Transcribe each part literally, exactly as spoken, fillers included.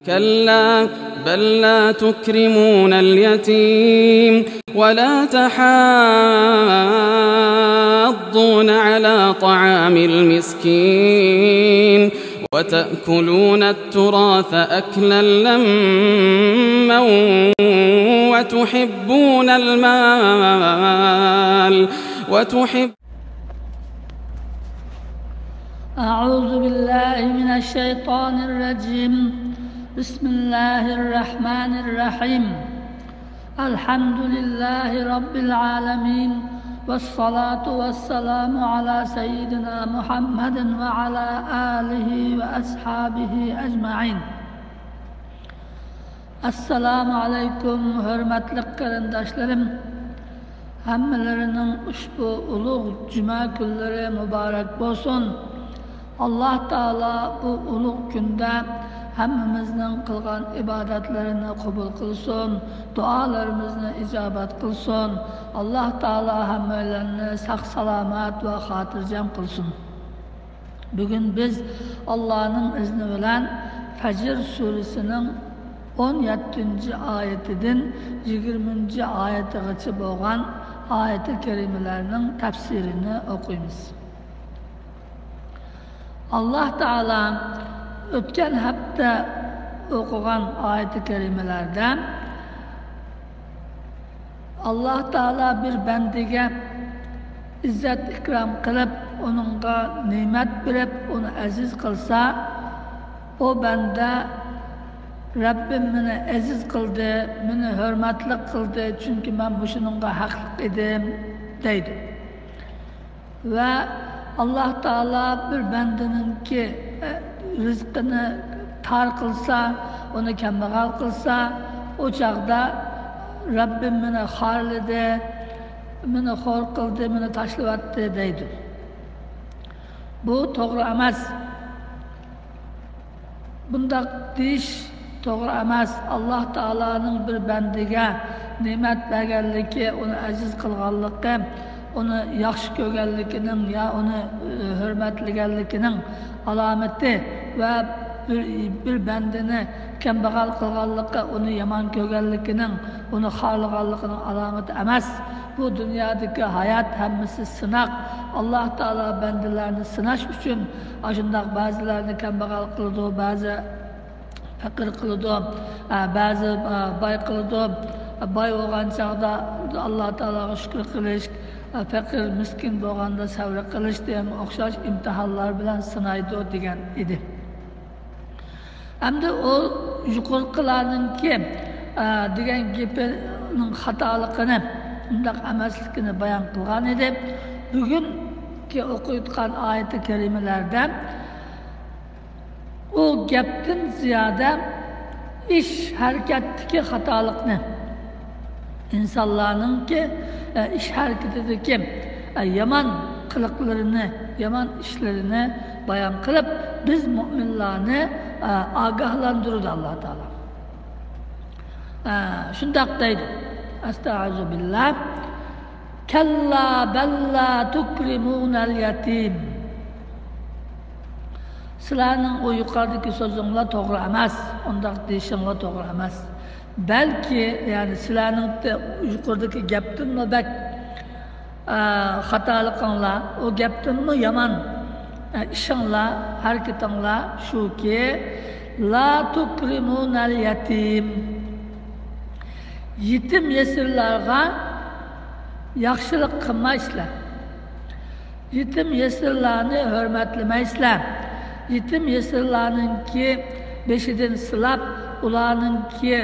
كلا، بل لا تكرمون اليتيم، ولا تحاضون على طعام المسكين، وتأكلون التراث أكلا لما، وتحبون المال، وتحب أعوذ بالله من الشيطان الرجيم. بسم الله الرحمن الرحيم. الحمد لله رب العالمين، والصلاة والسلام على سيدنا محمد وعلى آله وأصحابه أجمعين. ئەسسالامۇ ئەلەيكۇم، ھۆرمەتلىك قېرىنداشلىرىم! ھەممىلىرىنىڭ ئۇشبۇ ئۇلۇغ جۈمە كۈنلىرى مۇبارەك بولسۇن! ئاللاھ تائالا بۇ ئۇلۇغ كۈندە ھەممىمىزنىڭ قىلغان ئىبادەتلىرىنى قوبۇل قىلسۇن، دۇئالىرىمىزنى ئىجابەت قىلسۇن. ئاللاھ تائالا ھەممەيلەننى ساق-سالامەت ۋە خاتىرجەم قىلسۇن. بۈگۈن بىز ئاللانىڭ ئىزنى بىلەن فەجر سۈرىسىنىڭ ئون يەتتىنچى ئايىتىدىن يىگىرمىنچى ئايىتىغىچە بولغان ئايىتى كەرىمىلەرنىڭ تەپسىرىنى ئوقۇيمىز. ئاللاھ تائالا ئۆتكەن ھەپتە ئوقۇغان ئايىتى كەرىمىلەردە، ئاللاھ تائالا بىر بەندىگە ئىززەت-ئىكرام قىلىپ، ئۇنىڭغا نېمەت بېرىپ، ئۇنى ئەزىز قىلسا، ئۇ بەندە، «رەببىم مېنى ئەزىز قىلدى، مېنى ھۆرمەتلىك قىلدى، چۈنكى مەن مۇشۇنىڭغا ھەقلىق ئىدىم» دەيدۇ. ۋە ئاللاھ تائالا بىر بەندىنىڭكى، ئە، رىزقىنى تار قىلسا، ئۇنى كەمبەغەل قىلسا، ئۇ چاغدا، «رەببىم مېنى خارلىدى، مېنى خور قىلدى، مېنى تاشلىۋەتتى» دەيدۇ. بۇ توغرا ئەمەس. بۇنداق دېيىش توغرا ئەمەس. ئاللاھ تائالانىڭ بىر بەندىگە نېمەت بەرگەنلىكى، ئۇنى ئەزىز قىلغانلىقى، ئۇنى ياخشى كۆرگەنلىكىنىڭ يا ئۇنى، ئى، ھۆرمەتلىگەنلىكىنىڭ ئالامىتى ۋە بىر، بىر بەندىنى كەمبەغەل قىلغانلىقى، ئۇنى يامان كۆرگەنلىكىنىڭ، ئۇنى خارلىغانلىقىنىڭ ئالامىتى ئەمەس. بۇ دۇنيادىكى ھايات ھەممىسى سىناق. ئاللاھ تائالا بەندىلەرنى سىناش ئۈچۈن ئاشۇنداق بەزىلەرنى كەمبەغەل قىلىدۇ، بەزى پەقىر قىلىدۇ، ئە، بەزى، ئە، باي قىلىدۇ. باي بولغان چاغدا ئاللاھ تائالاغا شۈكۈر قىلىش، ئە، پەقىر، مىسكىن بولغاندا سەۋر قىلىش دېگەنگە ئوخشاش ئىمتىھانلار بىلەن سىنايدۇ دېگەن ئىدى. ئەمدى ئۇ يۇقىرىقىلارنىڭكى، ئە، دېگەن گېپىنىڭ خاتالىقىنى، ئۇنداق ئەمەسلىكىنى بايان قىلغان ئىدى. بۈگۈنكى ئوقۇيدىغان ئايىتى كەرىمىلەردە ئۇ گەپتىن زىيادە ئىش ھەرىكەتتىكى خاتالىقنى، ئىنسانلارنىڭكى، ئە، ئىش ھەرىكىتىدىكى، ئە، يامان قىلىقلىرىنى، يامان ئىشلىرىنى بايان قىلىپ، بىز مۆمىنلارنى، ئە، ئاگاھلاندۇرىدۇ ئاللاھ تائالا. ئە، شۇنداق دەيدۇ. ئەستەئىزۇ بىللا. كەللا بەللا تۇكرىمۇنەل يەتىم. سىلەرنىڭ ئۇ يۇقىرىدىكى سۆزۈڭلار توغرا ئەمەس، ئۇنداق دېيىشىڭلار توغرا ئەمەس. بەلكى، يەنى سىلەرنىڭ تە-، يۇقىرىدىكى گەپتىنمۇ بەك، ئە، خاتالىقىڭلار، ئۇ گەپتىنمۇ يامان، ئە، ئىشىڭلار، ھەرىكىتىڭلار شۇكى، لا تۇكرىمۇنەل يەتىم. يېتىم يېسىرلارغا ياخشىلىق قىلمايسىلەر. يېتىم يېسىرلارنى ھۆرمەتلىمەيسىلەر. يېتىم يېسىرلارنىڭكى بېشىدىن سىلاپ، ئۇلارنىڭكى،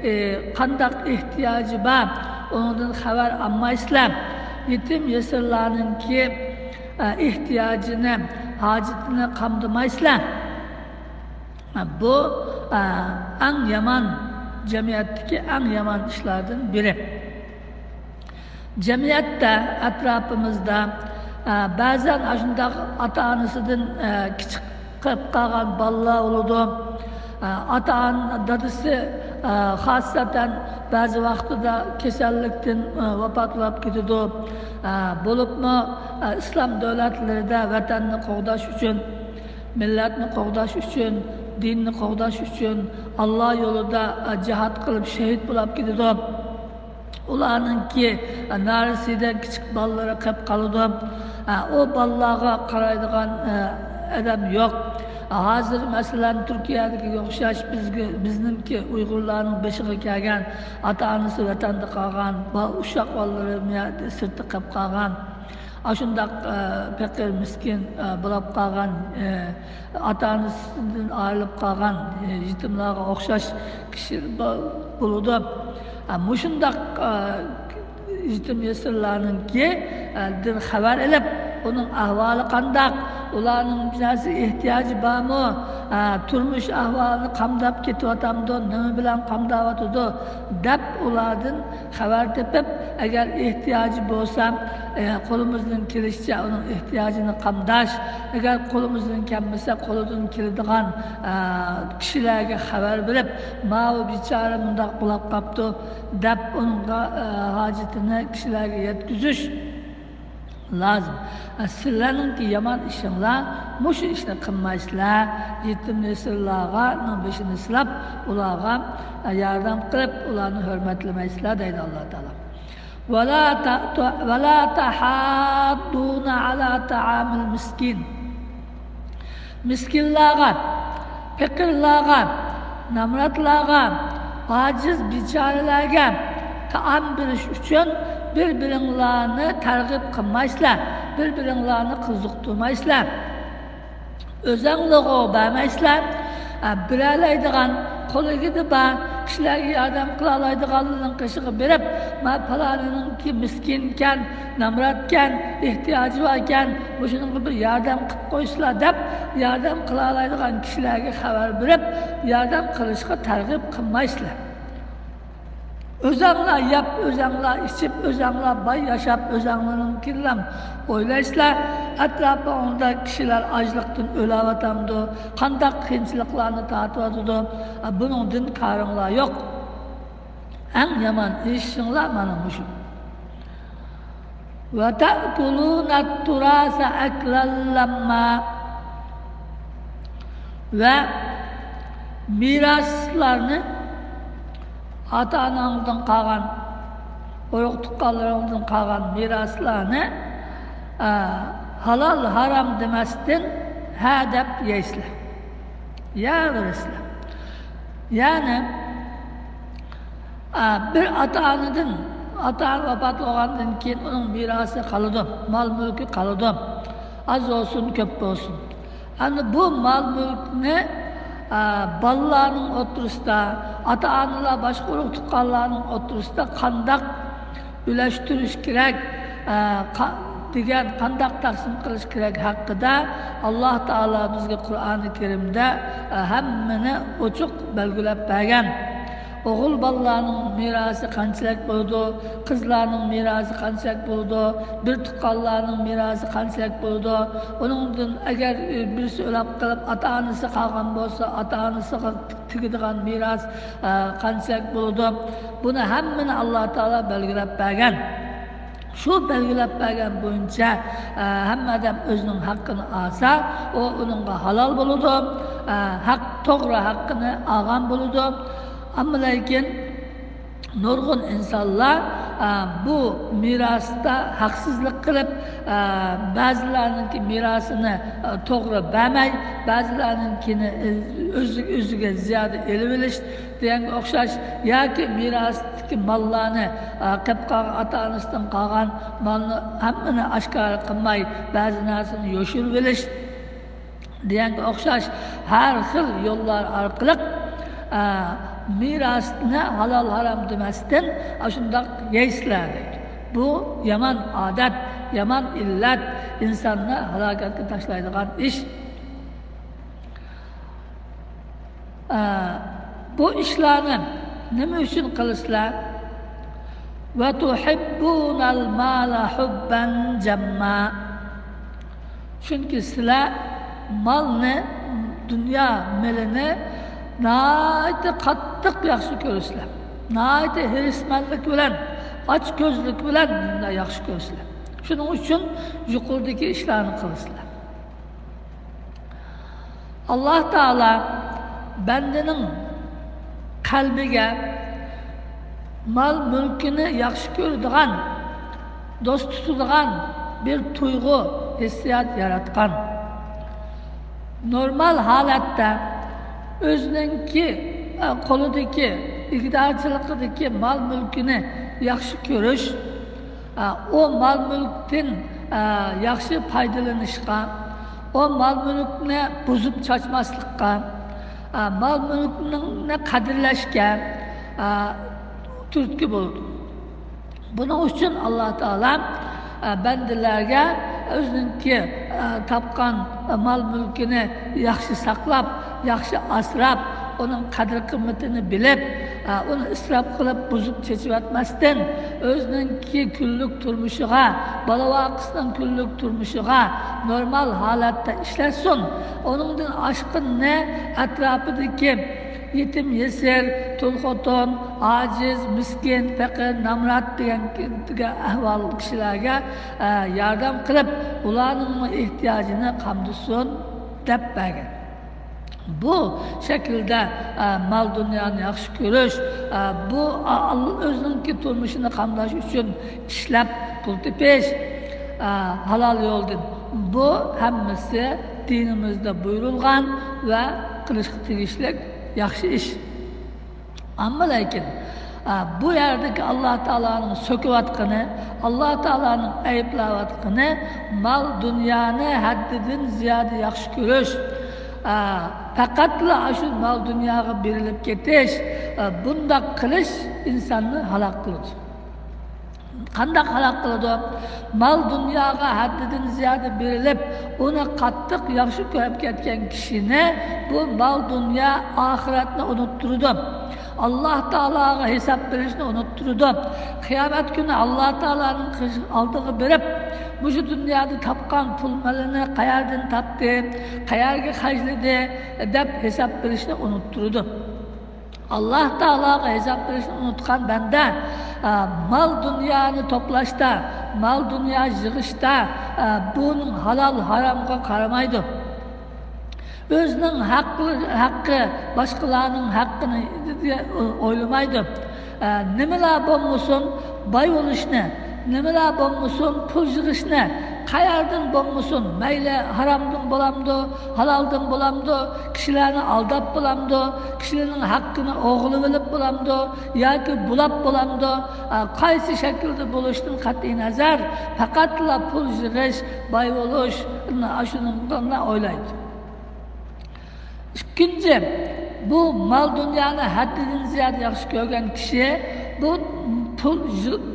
ئى، قانداق ئېھتىياجى بار، ئۇنىڭدىن خەۋەر ئالمايسىلەر. يېتىم يېسىرلارنىڭكى، ئە، ئېھتىياجىنى، ھاجىتىنى قامدىمايسىلەر. بۇ، ئە، ئەڭ يامان، جەمئىيەتتىكى ئەڭ يامان ئىشلاردىن بىرى. جەمئىيەتتە، ئەتراپىمىزدا، ئە، بەزەن ئاشۇنداق ئاتا-ئانىسىدىن، ئە، كىچىك قېلىپ قالغان بالىلار بولىدۇ. ئە، ئاتا-ئانا، دادىسى، ئە، خاسسەتەن بەزى ۋاقتىدا كېسەللىكتىن، ئە، ۋاپات بولۇپ كېتىدۇ. ئە، بولۇپمۇ، ئە، ئىسلام دۆلەتلىرىدە ۋەتەننى قوغداش ئۈچۈن، مىللەتنى قوغداش ئۈچۈن، دىننى قوغداش ئۈچۈن ئاللا يولىدا، ئە، جىھاد قىلىپ شېھىت بولاپ كېتىدۇ. ئۇلارنىڭكى، ئە، نارەسىدە كىچىك بالىلىرى قېپ قالىدۇ. ئە، ئۇ بالىلارغا قارايدىغان، ئە، ئادەم يوق. ھازىر، مەسىلەن، تۈركىيەدىكىگە ئوخشاش بىزگە، بىزنىڭكى ئۇيغۇرلارنىڭ بېشىغا كەلگەن، ئاتا-ئانىسى ۋەتەندە قالغان، با-، ئۇششاق بالىلىرى مۇ-، سىرتتا قېپ قالغان، ئاشۇنداق، ئە، پېقىر، مىسكىن، ئە، بولاپ قالغان، ئە، ئاتا-ئانىسىدىن ئايرىلىپ قالغان، ئە، يېتىملارغا ئوخشاش كىشى با-، بولىدۇ. ئە، مۇشۇنداق، ئە، يېتىم يېسىرلارنىڭكى، ئە، دىن خەۋەر ئېلىپ، ئۇنىڭ ئەھۋالى قانداق، ئۇلارنىڭ بىر نەرسە ئېھتىياجى بارمۇ، ئە، تۇرمۇش ئەھۋالى قامداپ كېتىۋاتامدۇ، نېمە بىلەن قامداۋاتىدۇ دەپ ئۇلاردىن خەۋەر تېپىپ، ئەگەر ئېھتىياجى بولسا، ئە، قولىمىزدىن كېلىشىچە ئۇنىڭ ئېھتىياجىنى قامداش، ئەگەر قولىمىزدىن كەلمىسە، قولىدىن كېلىدىغان، ئە، كىشىلەرگە خەۋەر بېرىپ، ماۋۇ بىچارە مۇنداق بولاپ قاپتۇ دەپ، ئۇنىڭغا، ئە، ھاجىتىنى كىشىلەرگە يەتكۈزۈش لازىم. ئە، سىلەرنىڭكى يامان ئىشىڭلار، مۇشۇ ئىشنى قىلمايسىلەر. يېتىم يېسىرلارغا بېشىنى سىلاپ، ئۇلارغا، ئە، ياردەم قىلىپ، ئۇلارنى ھۆرمەتلىمەيسىلەر، دەيدۇ ئاللا تائالا. ولا ت-، ولا تحاضون على طعام المسكين. مىسكىنلارغا، پېقىرلارغا، نامراتلارغا، ئاجىز بىچارىلەرگە تائام بېرىش ئۈچۈن بىر-بىرىڭلارنى تەرغىب قىلمايسىلەر، بىر-بىرىڭلارنى قىزىقتۇرمايسىلەر. ئۆزەڭلارغا بەرمەيسىلەر. ئە، بېرەلەيدىغان، قول ئىگىدە بار، كىشىلەرگە ياردەم قىلالايدىغانلارنىڭ قېشىغا بېرىپ، ما پالانىنىڭكى مىسكىنكەن، نامراتكەن، ئېھتىياجى باركەن، مۇشۇنىڭغا بىر ياردەم قىلىپ قويسىلا دەپ، ياردەم قىلالايدىغان كىشىلەرگە خەۋەر بېرىپ، ياردەم قىلىشقا تەرغىب قىلمايسىلەر. ئۆزەڭلار يەپ، ئۆزەڭلار ئىچىپ، ئۆزەڭلار باي ياشاپ، ئۆزەڭلارنىڭكىنىلا ئويلايسىلەر، ئەتراپىڭىزدا كىشىلەر ئاچلىقتىن ئۆلۈۋاتامدۇ، قانداق قىيىنچىلىقلارنى تارتىۋاتىدۇ، بۇنىڭدىن كارىڭلار يوق. ئەڭ يامان ئىشىڭلار مانا مۇشۇ. وتأكلون التراث أكلا لما. ۋە مىراسلارنى، ئاتا-ئاناڭدىن قالغان، ئۇرۇق-تۇغقانلىرىڭدىن قالغان مىراسلارنى، ئە، ھالال-ھارام دېمەستىن، ھە دەپ يەيسىلەر. يەۋېرىسىلەر. يەنى، ئە، بىر ئاتا-ئانىدىن، ئاتا-ئانا ۋاپات بولغاندىن كېيىن ئۇنىڭ مىراسى قالىدۇ، مال-مۈلكى قالىدۇ. ئاز بولسۇن، كۆپ بولسۇن. ئەمدى بۇ مال-مۈلۈكنى، ئە، بالىلارنىڭ ئوتتۇرىسىدا، ئاتا-ئانىلار، باشقا ئۇرۇق-تۇغقانلارنىڭ ئوتتۇرىسىدا قانداق ئۈلەشتۈرۈش كېرەك، ئە، قا-، دېگەن، قانداق تەقسىم قىلىش كېرەك ھەققىدە ئاللا تائالا بىزگە قۇرئانى كەرىمدە، ئە، ھەممىنى ئوچۇق بەلگىلەپ بەرگەن. ئوغۇل بالىلارنىڭ مىراسى قانچىلىك بولىدۇ، قىزلارنىڭ مىراسى قانچىلىك بولىدۇ، بىر تۇغقانلارنىڭ مىراسى قانچىلىك بولىدۇ، ئۇنىڭدىن ئەگەر، ئە، بىرسى ئۆلۈپ قېلىپ، ئاتا-ئانىسى قالغان بولسا، ئاتا-ئانىسىغا تېگىدىغان مىراس، ئە، قانچىلىك بولىدۇ، بۇنى ھەممىنى ئاللا تائالا بەلگىلەپ بەرگەن. شۇ بەلگىلەپ بەرگەن بويىچە، ئە، ھەممە ئادەم ئۆزىنىڭ ھەققىنى ئالسا، ئۇ ئۇنىڭغا ھالال بولىدۇ، ئە، ھەق، توغرا ھەققىنى ئالغان بولىدۇ. ئەمما لېكىن نۇرغۇن ئىنسانلار، ئە، بۇ مىراستا ھەقسىزلىك قىلىپ، ئە، بەزىلەرنىڭكى مىراسىنى، ئە، توغرا بەرمەي، بەزىلەرنىڭكىنى، ئە، ئۆزى، ئۆزىگە زىيادە ئېلىۋېلىش دېگەنگە ئوخشاش، ياكى مىراستىكى ماللارنى، ئە، قېپ قالغان ئاتا-ئانىسىدىن قالغان مالنى ھەممىنى ئاشكارا قىلماي، بەزى نەرسىنى يوشۇرۇۋېلىش دېگەنگە ئوخشاش ھەر خىل يوللار ئارقىلىق، ئە، مىراسنى ھالال-ھارام دېمەستىن، ئاشۇنداق يەيسىلەر دەيدۇ. بۇ يامان ئادەت، يامان ئىللەت، ئىنساننى ھالاكەتكە تاشلايدىغان ئىش. ئە، بۇ ئىشلارنى نېمە ئۈچۈن قىلىسىلەر؟ وتحبون المال حبا جما. چۈنكى سىلەر مالنى، دۇنيا مېلىنى ناھايىتى قاتتىق ياخشى كۆرىسىلەر. ناھايىتى ھېرىسمەنلىك بىلەن، ئاچكۆزلۈك بىلەن مۇنداق ياخشى كۆرىسىلەر. شۇنىڭ ئۈچۈن يۇقىرىدىكى ئىشلارنى قىلىسىلەر. ئاللا تائالا بەندىنىڭ قەلبىگە مال مۈلكىنى ياخشى كۆرىدىغان، دوست تۇتىدىغان بىر تۇيغۇ، ھېسسىيات ياراتقان. نورمال ھالەتتە ئۆزىنىڭكى، ئە، قولىدىكى، ئىگىدارچىلىقىدىكى مال مۈلكىنى ياخشى كۆرۈش، ئە، ئۇ مال مۈلۈكتىن، ئە، ياخشى پايدىلىنىشقا، ئۇ مال مۈلۈكنى بۇزۇپ چاچماسلىققا، ئە، مال مۈلۈكنى قەدىرلەشكە، ئە، تۈرتكە بولىدۇ. بۇنىڭ ئۈچۈن ئاللا تائالا، ئە، بەندىلەرگە ئۆزىنىڭكى، ئە، تاپقان مال مۈلكىنى ياخشى ساقلاپ، ياخشى ئاسراپ، ئۇنىڭ قەدىر قىممىتىنى بىلىپ، ئە، ئۇنى ئىسراپ قىلىپ بۇزۇپ چېچىۋەتمەستىن، ئۆزىنىڭكى كۈنلۈك تۇرمۇشىغا، بالا ۋاقىسىنىڭ كۈنلۈك تۇرمۇشىغا نورمال ھالەتتە ئىشلەتسۇن. ئۇنىڭدىن ئاشقىنىنى ئەتراپىدىكى يېتىم يېسىر، تۇل خوتۇن، ئاجىز، مىسكىن، پېقىر، نامرات دېگەن، دېگەن ئەھۋال كىشىلەرگە، ئە، ياردەم قىلىپ، ئۇلارنىڭمۇ ئېھتىياجىنى قامدىسۇن دەپ بەرگەن. بۇ شەكىلدە، ئە، مال دۇنيانى ياخشى كۆرۈش، ئە، بۇ، ئا، ئۆزىنىڭكى تۇرمۇشىنى قامداش ئۈچۈن ئىشلەپ پۇل تېپىش، ئە، ھالال يولدىن. بۇ ھەممىسى دىنىمىزدە بۇيرۇلغان ۋە قىلىشقا تېگىشلىك ياخشى ئىش. ئەمما لېكىن، ئە، بۇ يەردىكى ئاللا تائالانىڭ سۆكۈۋاتقىنى، ئاللا تائالانىڭ ئەيىبلەۋاتقىنى مال دۇنيانى ھەددىدىن زىيادە ياخشى كۆرۈش، ئە، پەقەتلا ئاشۇ مال دۇنياغا بېرىلىپ كېتىش، ئە، بۇنداق قىلىش ئىنساننى ھالاك قىلىدۇ. قانداق ھالاك قىلىدۇ؟ مال دۇنياغا ھەددىدىن زىيادە بېرىلىپ، ئۇنى قاتتىق ياخشى كۆرۈپ كەتكەن كىشىنى بۇ مال دۇنيا ئاخىرەتنى ئۇنتتۇرىدۇ. ئاللا تائالاغا ھېساب بېرىشنى ئۇنتتۇرىدۇ. قىيامەت كۈنى ئاللا تائالانىڭ قېشى-، ئالدىغا بېرىپ، مۇشۇ دۇنيادا تاپقان پۇل مالىنى قەيەردىن تاپتى، قەيەرگە خەجلىدى دەپ ھېساب بېرىشنى ئۇنتتۇرىدۇ. ئاللا تائالاغا ھېساب بېرىشنى ئۇنتقان بەندە، ئە، مال دۇنيانى توپلاشتا، مال دۇنيا يىغىشتا، ئە، بۇنىڭ ھالال ھارامغا قارىمايدۇ. ئۆزىنىڭ ھەققى، ھەققى، باشقىلارنىڭ ھەققىنى ئويلىمايدۇ. ئە، نېمىلا بولمىسۇن، باي بولۇشنى، نېمىلا بولمىسۇن، پۇل يىغىشنى، قەيەردىن بولمىسۇن، مەيلى ھارامدىن بولامدۇ، ھالالدىن بولامدۇ، كىشىلەرنى ئالداپ بولامدۇ، كىشىلەرنىڭ ھەققىنى ئوغرىلىۋېلىپ بولامدۇ ياكى بۇلاپ بولامدۇ، ئە، قايسى شەكىلدە بولۇشتىن قەتئىينەزەر، پەقەتلا پۇل يىغىش، باي بولۇش، ئاشۇنىڭغا ئويلايدۇ. ئىككىنچى، بۇ مال دۇنيانى ھەددىدىن زىيادە ياخشى كۆرگەن كىشى بۇ پۇل،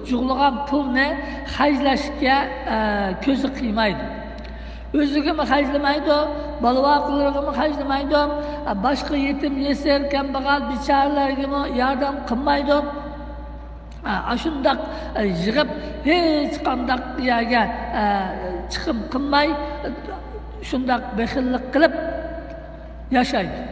جۇغلىغان پۇلنى خەجلەشكە، ئە، كۆزى قىيمايدۇ. ئۆزىگىمۇ خەجلىمەيدۇ، بالا-ۋاقىلىرىغىمۇ خەجلىمەيدۇ، ئە، باشقا يېتىم، يېسىر، كەمبەغەل، بىچارىلەرگىمۇ ياردەم قىلمايدۇ. ئا، ئاشۇنداق، ئە، يىغىپ، ھېچقانداق يەرگە، ئە، چىقىم قىلماي، شۇنداق بېخىللىق قىلىپ ياشايدۇ.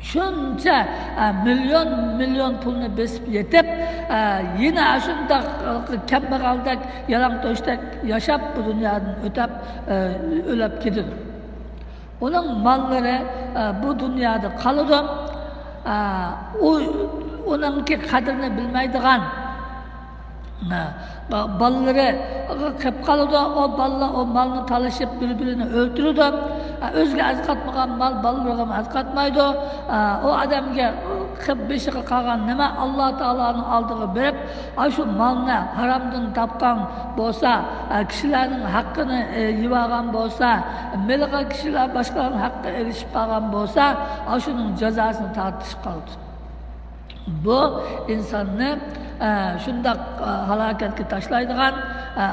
شۇنچە، ئە، مىليون، مىليون پۇلنى بېسىپ يېتىپ، ئە، يەنە ئاشۇنداق، ئە، كەمبەغەلدەك، يالاڭتۆشتەك ياشاپ، بۇ دۇنيادىن ئۆتەپ، ئە، ئۆلۈپ كېتىدۇ. ئۇنىڭ ماللىرى، ئە، بۇ دۇنيادا قالىدۇ. ئە، ئۇ، ئۇنىڭكى قەدرىنى بىلمەيدىغان، ئە، با-، بالىلىرىغا قېلىپ قالىدۇ. ئۇ بالىلار ئۇ مالنى تالىشىپ، بىر-بىرىنى ئۆلتۈرىدۇ. ئە، ئۆزىگە ئەسقاتمىغان مال بالىلىرىغىمۇ ئەسقاتمايدۇ. ئە، ئۇ ئادەمگە قېلىپ بېشىغا قالغان نېمە، ئاللا تائالانىڭ ئالدىغا بېرىپ، ئاشۇ مالنى ھارامدىن تاپقان بولسا، ئە، كىشىلەرنىڭ ھەققىنى، ئە، يېۋالغان بولسا، مېلىغا كىشىلەر باشقىلارنىڭ ھەققىنى ئېلىشىپ قالغان بولسا، ئاشۇنىڭ جازاسىنى تارتىشقا قالىدۇ. بۇ ئىنساننى، ئە، شۇنداق، ئە، ھالاكەتكە تاشلايدىغان، ئە،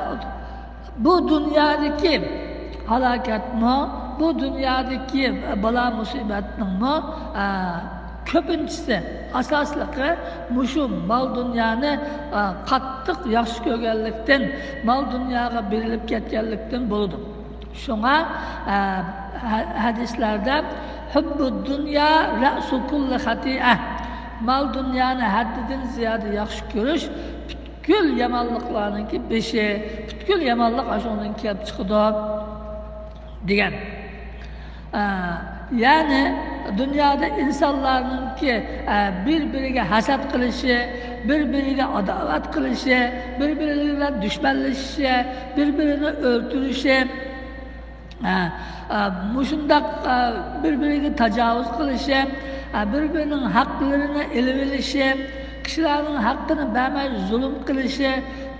بۇ دۇنيادىكى ھالاكەتمۇ، بۇ دۇنيادىكى بالا مۇسىبەتنىڭمۇ، ئە، كۆپىنچىسى، ئاساسلىقى مۇشۇ مال دۇنيانى، ئە، قاتتىق ياخشى كۆرگەنلىكتىن، مال دۇنياغا بېرىلىپ كەتكەنلىكتىن بولىدۇ. شۇڭا، ئە، ھە-، ھەدىسلەردە، «ھۇببۇد دۇنيا رەئسۇ كۇللى خەتىئە.» مال دۇنيانى ھەددىدىن زىيادە ياخشى كۆرۈش پۈتكۈل يامانلىقلارنىڭكى بېشى، پۈتكۈل يامانلىق ئاشۇنىڭدىن كېلىپ چىقىدۇ، دېگەن. ئە، يەنى، دۇنيادا ئىنسانلارنىڭكى، ئە، بىر-بىرىگە ھەسەت قىلىشى، بىر-بىرىگە ئاداۋەت قىلىشى، بىر-بىرى بىلەن دۈشمەنلىشىشى، بىر-بىرىنى ئۆلتۈرۈشى، ئە، ئە، مۇشۇنداق، ئە، بىر-بىرىگە تاجاۋۇز قىلىشى، ئە، بىر-بىرىنىڭ ھەقلىرىنى ئېلىۋېلىشى، كىشىلەرنىڭ ھەققىنى بەرمەي زۇلۇم قىلىشى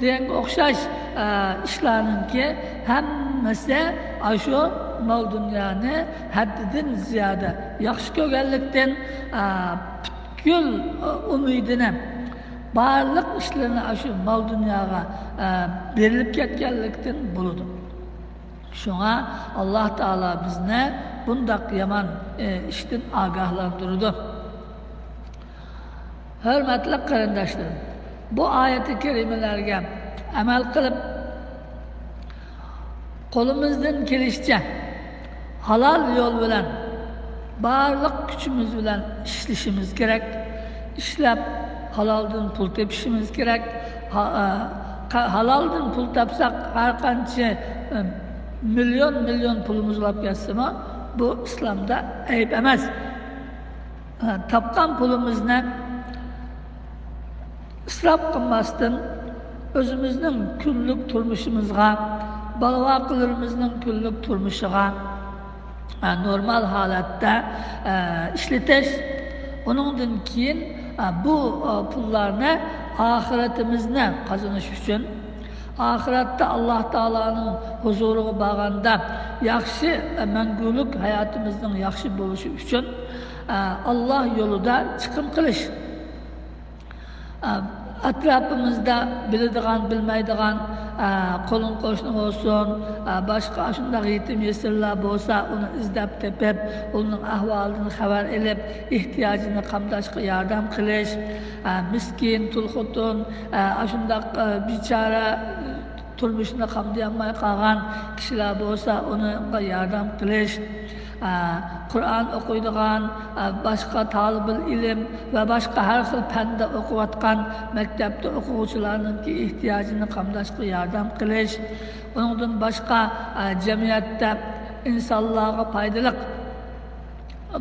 دېگەنگە ئوخشاش، ئە، ئىشلارنىڭكى ھەممىسى ئاشۇ مال-دۇنيانى ھەددىدىن زىيادە ياخشى كۆرگەنلىكتىن، ئە، پۈتكۈل، ئە، ئۈمىدىنى، بارلىق ئىشلىرىنى ئاشۇ مال-دۇنياغا، ئە، بېرىلىپ كەتكەنلىكتىن بولىدۇ. شۇڭا ئاللاھ تائالا بىزنى بۇنداق يامان، ئى، ئىشتىن ئاگاھلاندۇرىدۇ. ھۆرمەتلىك قېرىنداشلىرىم، بۇ ئايەتى كەرىمىلەرگە ئەمەل قىلىپ، قولىمىزدىن كېلىشىچە ھالال يول بىلەن بارلىق كۈچىمىز بىلەن ئىشلىشىمىز كېرەك. ئىشلەپ، ھالالدىن پۇل تېپىشىمىز كېرەك. ھا-، ئە، قا-، ھالالدىن پۇل تاپساق، ھەر قانچە، ئە، مىليون، مىليون پۇلىمىز بولۇپ كەتسىمۇ، بۇ ئىسلامدا ئەيىب ئەمەس. ئە، تاپقان پۇلىمىزنى ئىسراپ قىلماستىن، ئۆزىمىزنىڭ كۈنلۈك تۇرمۇشىمىزغا، بالا-ۋاقىلىرىمىزنىڭ كۈنلۈك تۇرمۇشىغا، ئە، نورمال ھالەتتە، ئە، ئىشلىتىش. ئۇنىڭدىن كېيىن، ئە، بۇ، ئە، پۇللارنى ئاخىرىتىمىزنى قازىنىش ئۈچۈن، ئاخىرەتتە ئاللاھ تائالانىڭ ھۇزۇرىغا بارغاندا ياخشى، ئە، مەڭگۈلۈك ھاياتىمىزنىڭ ياخشى بولۇشى ئۈچۈن، ئە، ئاللاھ يولىدا چىقىم قىلىش. ئە، ئەتراپىمىزدا بىلىدىغان، بىلمەيدىغان، ئە، قولۇم قوشنا بولسۇن، ئە، باشقا ئاشۇنداق يېتىم يېسىرلار بولسا، ئۇنى ئىزدەپ تېپىپ، ئۇنىڭ ئەھۋالىدىن خەۋەر ئېلىپ، ئېھتىياجىنى قامداشقا ياردەم قىلىش، ئە، مىسكىن، تۇل خوتۇن، ئە، ئاشۇنداق، ئە، بىچارە، تۇرمۇشىنى قامدىيالماي قالغان كىشىلەر بولسا، ئۇنىڭغا ياردەم قىلىش، ئە، قۇرئان ئوقۇيدىغان، ئە، باشقا تالىبىل ئىلىم ۋە باشقا ھەر خىل پەندە ئوقۇۋاتقان، مەكتەپتە ئوقۇغۇچىلارنىڭكى ئېھتىياجىنى قامداشقا ياردەم قىلىش، ئۇنىڭدىن باشقا، ئە، جەمئىيەتتە ئىنسانلارغا پايدىلىق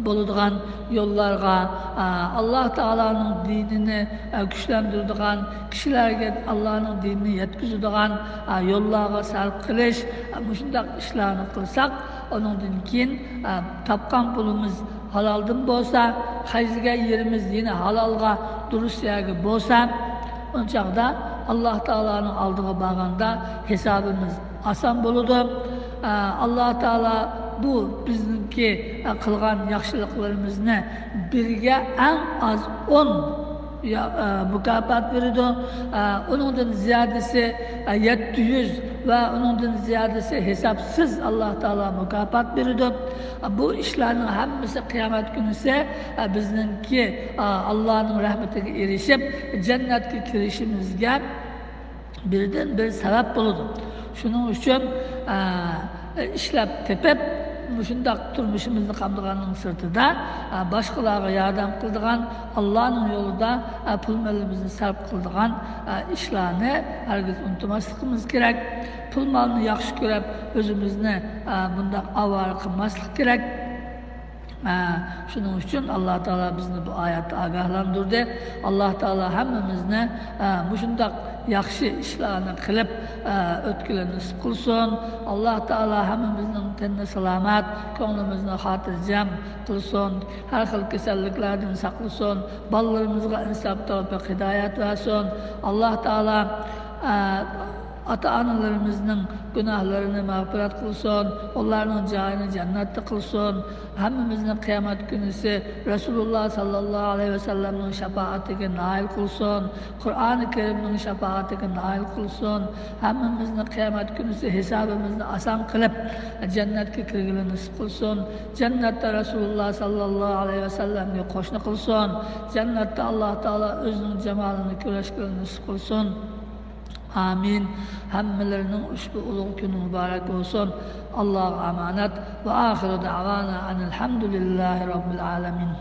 بولىدىغان يوللارغا، ئە، ئاللاھ تائالانىڭ دىنىنى، ئە، كۈچلەندۈرىدىغان، كىشىلەرگە ئاللاھنىڭ دىنىنى يەتكۈزىدىغان، ئە، يوللارغا سەرپ قىلىش، ئە، مۇشۇنداق ئىشلارنى قىلساق، ئۇنىڭدىن كېيىن، ئە، تاپقان پۇلىمىز ھالالدىن بولسا، خەجلىگەن يېرىمىز يەنە ھالالغا، دۇرۇس يەرگە بولسا، ئۇ چاغدا ئاللاھ تائالانىڭ ئالدىغا بارغاندا ھېسابىمىز ئاسان بولىدۇ. ئە، ئاللاھ تائالا بۇ بىزنىڭكى، ئە، قىلغان ياخشىلىقلىرىمىزنى بىرگە ئەڭ ئاز ئون يا-، ئە، مۇكاپات بېرىدۇ. ئە، ئۇنىڭدىن زىيادىسى، ئە، يەتتە يۈز ۋە ئۇنىڭدىن زىيادىسى ھېسابسىز ئاللاھ تائالا مۇكاپات بېرىدۇ. ئە، بۇ ئىشلارنىڭ ھەممىسى قىيامەت كۈنىسى، ئە، بىزنىڭكى، ئە، ئاللاھنىڭ رەھمىتىگە ئېرىشىپ، جەننەتكە كىرىشىمىزگە بىردىنبىر سەۋەب بولىدۇ. شۇنىڭ ئۈچۈن، ئە، ئىشلەپ تېپىپ، مۇشۇنداق تۇرمۇشىمىزنى قامدىغاننىڭ سىرتىدا، ئە، باشقىلارغا ياردەم قىلىدىغان، ئاللانىڭ يولىدا، ئە، پۇل مېلىمىزنى سەرپ قىلىدىغان، ئە، ئىشلارنى ھەرگىز ئۇنتۇماسلىقىمىز كېرەك. پۇل مالنى ياخشى كۆرۈپ، ئۆزىمىزنى، ئە، بۇنداق ئاۋارە قىلماسلىق كېرەك. ئە، شۇنىڭ ئۈچۈن ئاللا تائالا بىزنى بۇ ئايەتتە ئاگاھلاندۇردى. ئاللا تائالا ھەممىمىزنى، ئە، مۇشۇنداق ياخشى ئىشلارنى قىلىپ، ئە، ئۆتكىلى نېسىپ قىلسۇن. ئاللا تائالا ھەممىمىزنىڭ تېنىنى سالامەت، كۆڭلىمىزنى خاتىرجەم قىلسۇن. ھەر خىل كېسەللىكلەردىن ساقلىسۇن. بالىلىرىمىزغا ئىنساپ، تەۋپىق، ھىدايەت بەرسۇن. ئاللا تائالا، ئە، ئاتا-ئانىلىرىمىزنىڭ گۇناھلىرىنى مەغپىرەت قىلسۇن، ئۇلارنىڭ جايىنى جەننەتتە قىلسۇن. ھەممىمىزنى قىيامەت كۈنىسى رەسۇلۇللا ساللاللاھۇ ئەلەيھى ۋەسەللەمنىڭ شاپائىتىگە نائىل قىلسۇن. قۇرئانى كەرىمنىڭ شاپائىتىگە نائىل قىلسۇن. ھەممىمىزنى قىيامەت كۈنىسى ھېسابىمىزنى ئاسان قىلىپ، جەننەتكە كىرگىلى نېسىپ قىلسۇن. جەننەتتە رەسۇلۇللا ساللاللاھۇ ئەلەيھى ۋەسەللەمگە قوشنا قىلسۇن. جەننەتتە ئاللا تائالا ئۆزىنىڭ جامالىنى كۆرۈشكىلى نېسىپ قىلسۇن. ئامىن. ھەممىلىرىنىڭ ئۇشبۇ ئۇلۇغ كۈنى مۇبارەك بولسۇن. ئاللاغا ئامانەت. ۋە ئاخىرۇ دەۋانا ئەنىل ھەمدۇلىللاھى رەببىل ئالەمىن.